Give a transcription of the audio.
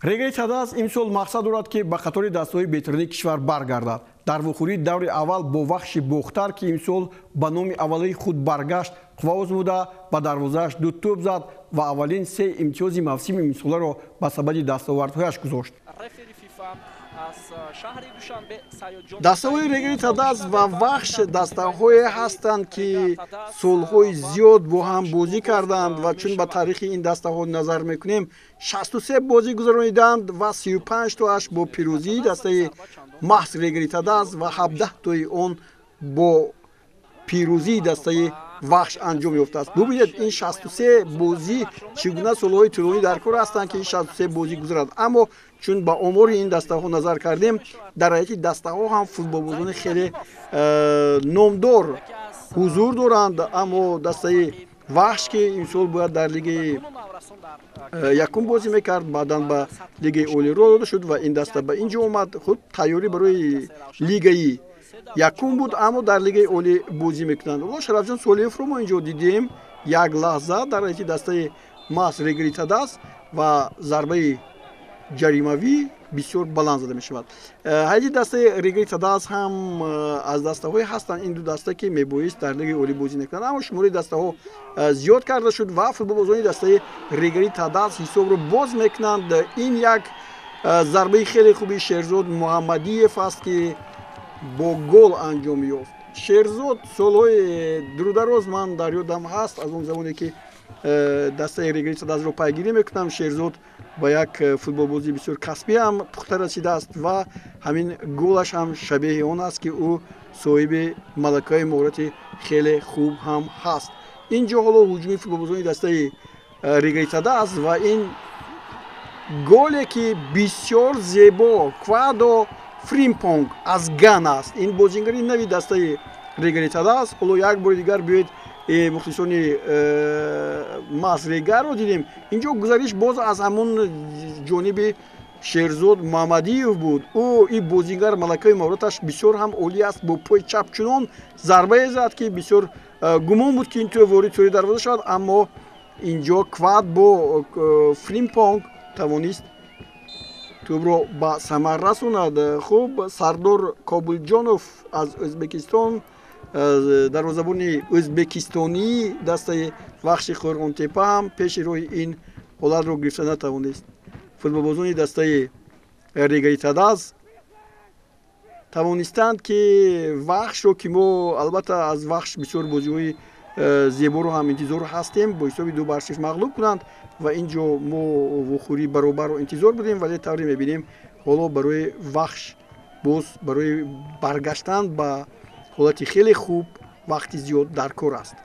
Регари Тадаз имсол мақсад дорад, ки ба қатори дастаҳои беҳтарини кишвар баргардад. Дар вохӯрии даври аввал бо Вахши Бохтар, ки имсол ба номи аввалии худ баргашт, қувва озмуда, ба дарвозааш ду тӯб зад ва аввалин се имтиёзи мавсими имсоларо ба сабади дастовардҳояш гузошт. Дастаҳои Регари Тадаз ва Вахш дастаҳое ҳастанд, ки солҳои зиёд бо ҳам бозӣ карданд ва чун ба таърихи ин дастаҳо назар мекунем, 63 бозӣ гузарониданд ва 35 тоаш бо пирӯзии дастаи маҳз Регари Тадаз ва 17 тои он бо пирӯзии дастаи Вахш анҷом ёфтааст. Бубинед, ин 63 бозӣ чӣ гуна солҳои тӯлонӣ дар кор ҳастанд, ки ин 63 бозӣ гузарад. Аммо чун ба омори ин дастаҳо назар кардем, дар ҳайати дастаҳо ҳам футболбозони хеле номдор ҳузур доранд. Аммо дастаи Вахш, ки имсол бояд дар лигаи якум бозӣ мекард, баъдан ба лигаи олӣ роҳ дода шуд ва ин даста ба ин ҷо омад. Худ тайёрӣ барои лигаи якум буд, аммо дар лигаи олӣ бозӣ мекунанд. Ҳоло Шарафҷон Солиевро мо инҷо дидем як лаҳза дар ҳайати дастаи маҳз Регари Тадаз ва зарбаи ҷаримавӣ бисёр баланд зада мешавад. Ҳайати дастаи Регари Тадаз ҳам аз дастаҳое ҳастанд ин ду даста, ки мебоист дар лигаи олӣ бозӣ накунанд, аммо шумораи дастаҳо зиёд карда шуд ва футболбозони дастаи Регари Тадаз ҳисобро боз мекунанд. Ин як зарбаи хеле хуби Шерзод Муҳаммадиев аст, ки бо гол анҷом ёфт. Шерзод солҳои дурудароз ман дар ёдам ҳаст, аз он замоне ки дастаи Регари Тадазро пайгирӣ мекунам, Шерзод ба як футболбозии бисёр касбӣ ҳам пухта расидааст ва ҳамин голаш ҳам шабеҳи он аст, ки ӯ соҳиби малакаи маҳорати хеле хуб ҳам ҳаст. Ин ҷо ҳоло ҳуҷуми футболбозони дастаи Регари Тадаз ва ин голе, ки бисёр зебо Квадо Фримпонг аз Гана аст. Ин бозингари нави дастаи Регари Тадаз. Ҳоло як бори дигар биёед, мухлисони маҳз Регарро дидем. Инҷо гузариш боз аз ҳамон ҷониби Шерзод Муҳаммадиев буд. Ӯ ин бозингар малакаи маҳораташ бисёр ҳам олӣ аст. Бо пои чап чунон зарбае зад, ки бисёр гумон буд, ки ин тӯб ворид тӯри дарвоза шавад, аммо инҷо Квад бо Фримпонг тавонист тӯбро ба самар расонад. Хуб, Сардор Кобулҷонов аз Ӯзбекистон, дарвозабони ӯзбекистонии дастаи Вахши Қӯрғонтепа ҳам пеши роҳи ин ҳолатро гирифта натавонист. Футболбозони дастаи Регари Тадаз тавонистанд, ки Вахшро, ки мо албатта аз Вахш бисёр бозиҳои зеборо ҳам интизор ҳастем, бо ҳисоби 2-0 мағлуб кунанд ва ин ҷо мо вохӯрии баробарро интизор будем, вале тавре мебинем, ҳоло барои Вахш боз барои баргаштан ба ҳолати хеле хуб вақти зиёд дар кор аст.